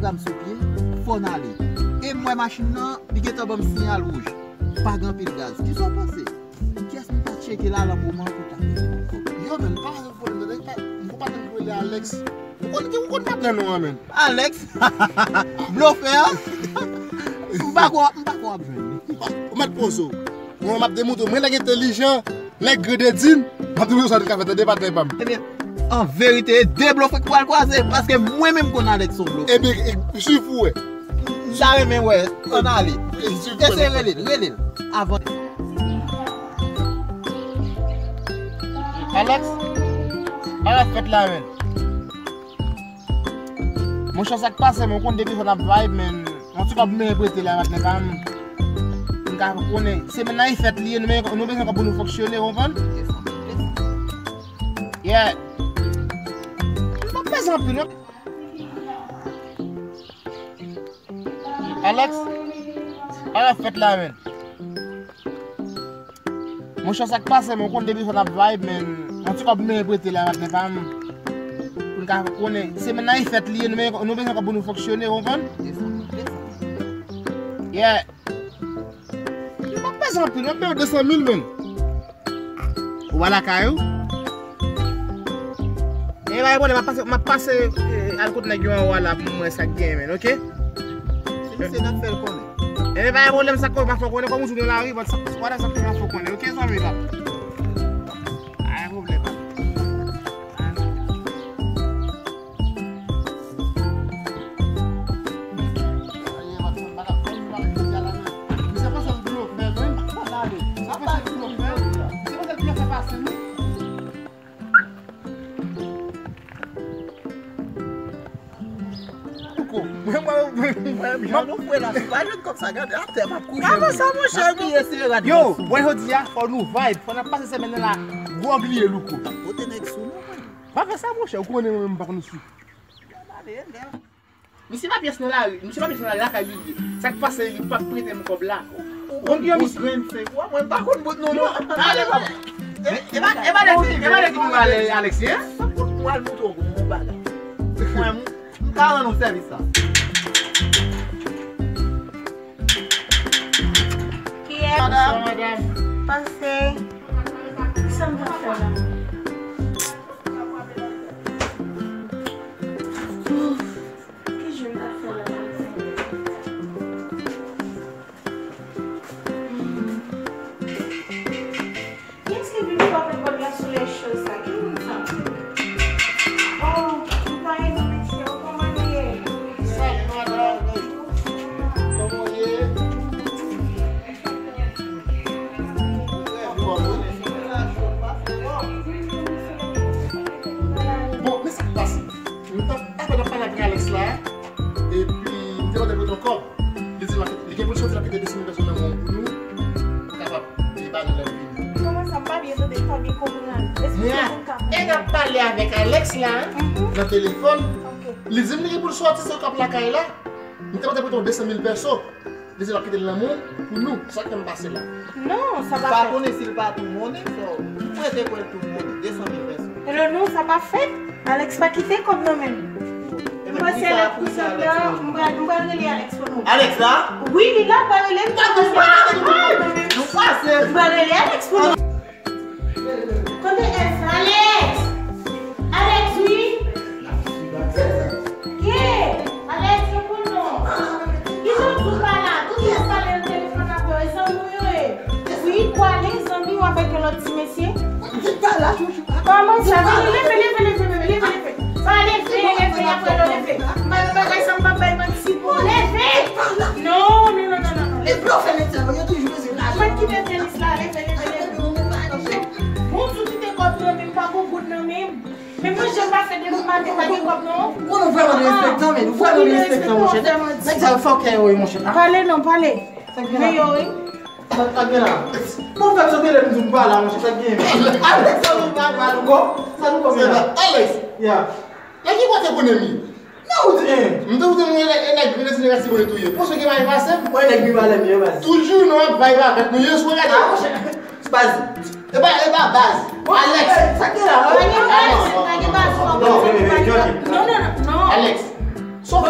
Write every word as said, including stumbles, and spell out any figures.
Ram sou pye, fò n ale. E m wè machin nan, li gentan ban m siyal wouj. Pa gen anpil gaz. Kisa w panse? Kiyès m ta tcheke la nan moman pou ta mete nan kòb? Yo, men, pa gen pwoblèm, tande, pa, m gon patnè m rele Alex. Ou konn, ou konn patnè nou an, men. Alex? Blofè a? M pa kwè, m pa kwè w ap jwenn li. Ou mèt poze w. Mwen, m ap demontre w. Mwen, nèg entèlijan, nèg grededin, m ap demontre w sa nou ka fè, tande, patnè pa m. Ebyen, an verite, e de blofè k pral kwaze, paske mwen menm konn Alex se yon blofè. Ebyen, e, swiv pou wè. M ta renmen wè, ann ale. E, swiv pou wè. Eseye rele l, rele l. Avan. Alex, sa k ap fèt la, menn? Monchè, sa k pase, men w konn depi fò n ap vibe, men yon ti kòb mwen prete la, patnè pa m. Pou n ka konnen, semèn nan e fèt li ye, nou, nou bezwen kòb pou nou fonksyone, w konprann? Yeah. M pa peze anpil, non. Alex, sa k ap fèt la, menn? Monchè, sa k pase, men w konn depi fò n ap vibe, men yon ti kòb mwen prete la, patnè pa m. Pou n ka konnen, semèn nan e fèt li ye, nou, nou bezwen kòb pou nou fonksyone, w konprann? Yeah. M pa peze anpil, m ap peye w de san mil, menn. Ou pa lakay ou? E pa gen pwoblèm, m ap pase, m ap pase, eh, al kot nèg yo anwo a la pou m wè sa k gen, menn, oke? Se misye n ap fè l konnen. E pa gen pwoblèm, sa k pa fè w konnen, kòm ou di w nan lari, but sa, whatever sa k pa fè w konnen, oke, zanmi pa m? Pa gen pwoblèm. Louko, mwen, mwen, mwen, mwen, jan nou fwe la, si w pa jwenn kòb sa, gade atè, m ap kouche. Pa fè sa, monchè, m ap piye sere rad. Yo, mwen jodi a, fò nou vibe, fò n ap pase semèn nan la, gwo bliye, Louko. Pote nèg sou nou, mwen. Pa fè sa, monchè, ou konnen mwen menm m pa konn sou. Misye pa pyès nan lari, misye pa pyès nan lari, lakay li ye. Sa k pase, li p ap prete m kòb la. Ou konn ki yon misye. Grenn fek, wa, mwen pa konn bout non, non. Ale, papa. E, e pa, e pa de, e pa de ki nou ale, Alex, hein? Mwen al montre w yon bagay. Mwen, m ka rann ou sèvis la. Kiyès? Madam. Pase. Kisa m ta fè la? Ki jan m ta fè la? Kiyès ki vin frape pòt la sou lè cho sa? Ki moun sa? Oh, m pa renmen mesye, oh, kòman nou ye? Salut, madame. Kòman w ye? Bon, men sa k pase. M t ap apèn ap pale avèk Alex la, epi m te mande pou yon kòb. Li di l ap, li gen pou l soti, l ap kite de san mil pèso nan men w pou nou, pou kapab, e, ba nou lè l vini. Kòman sa, m pa byen tande, m pa byen konprann. Esplike pou m ka konprann. E n ap pale avèk Alex la, nan telefòn. Ok. Li di m li gen pou l soti, se kòb lakay la. M te mande pou yon de san mil pèso. Li di l ap kite l nan men w pou nou. Sa k fè m pase la. Non, sa pa fèt. M pa konnen si l pa tou monnen, so, m prete kwè l tou monnen, de san mil pèso. Hello, non, sa pa fèt. Alex pa kite kòb nan men m. M panse Alex kounye a, m pral, m pral rele Alex pou nou. Alex la? Wi, li la, m pral rele l. Pa gen, pa gen kòb nan men m. Nou pase. M pral rele Alex pou nou. Kote Alex? Alex! Alex, wi! Ye! Alex, reponn non. Kijan w di w pa la? Tout moun pale nan telefòn avè w, e zanmi w yo ye. Wi, kwale zanmi w avèk yon lòt ti mesye. Kòman sa? Vini, leve, leve, leve, leve, leve, leve. Pa leve, leve, apre nou leve. M pa nan bagay sa, m pa bay manti pou leve. Non, non, non, non, non, non. Leve. Yo toujou bezwen lajan. Mwen kite tenis la, leve, leve, leve. Bon, sou kite kòb nan men m, pa gon goud nan men m. Men mwen janm pa fè depi maten, pa gen kòb non. Bon, nou vrèman derespektan, men nou vrèman derespektan, monchè. Nèg sa yo fòkè yo ye, monchè. Pale non, pale. Sa k gen la? Men yo, wi. Sa k gen la? Bon, fèk sote lè m di m pa la, monchè, sa k gen? Alex, sa nou pa mal ankò? Sa nou kòm la? Alex! Ya. Nan ki kote konnen m ye? Non, ou di, eh, m te ou te mwen e nèg vin di nèg a ti bonèt ou ye. Panse gen may pase m? Mwen nèg viva lè m ye, baz. Toujou nou ap vibe avèk nou, yo sou gade. Ah, monchè. Baz. E pa, e pa baz. Alex. Sa k gen la? Pa gen baz, pa gen baz. Non, non, non, non. Alex. Sa w